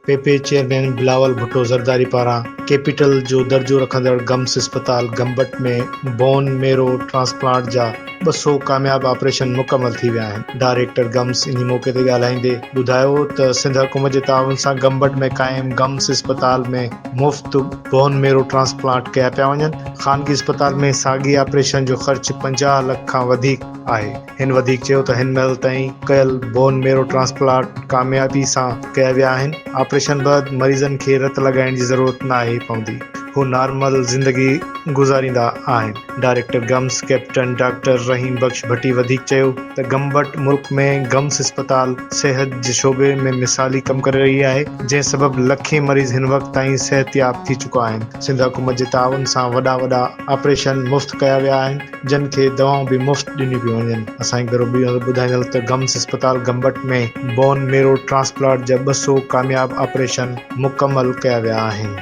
P P chairman Bilawal Bhutto Zardari پاران capital جو درجو رکندڙ گمس اسپتال گمبٽ ۾ بون ميرو ٽرانسپلانٽ جا 200 ڪامياب آپريشن مڪمل ٿي ويا آهن. ڊائريڪٽر گمس انهي موقعي تي ڳالهائيندي ٻڌايو ته سنڌ حڪومت جي تعاون سان گمبٽ ۾ قائم گمس اسپتال ۾ مفت بون ميرو ٽرانسپلانٽ ڪيا پيا وڃن، خانگي اسپتال ۾ ساڳئي آپريشن جو خرچ 50 لک کان وڌيڪ آهي. هن وڌيڪ چيو ته هن مهل تائين ڪيل بون ميرو ٽرانسپلانٽ ڪاميابي سان ڪيا ويا آهن، آپريشن بعد مريضن کي رت لڳائڻ جي ضرورت ناهي پوندي، هو نارمل زندگي گذاريندا آهن. Director GIMS captain doctor Rahim Bakhsh Bhatti وڌيڪ چيو ته گمبٽ ملڪ ۾ گمس اسپتال صحت جي شعبي ۾ مثالي ڪم ڪري رهي آهي، جنهن سبب لکين مريض هن وقت تائين صحتياب ٿي چڪا آهن، سنڌ حڪومت جي تعاون سان وڏا وڏا آپريشن مفت ڪيا ويا آهن. جن کي دوائون به مفت ڏنيون پيون وڃن. اسان هڪ ڀيرو ٻيهر ٻڌائيندل ته گمس اسپتال گمبٽ ۾ بون ميرو ٽرانسپلانٽ جا 200 ڪامياب آپريشن مڪمل ڪيا ويا آهن.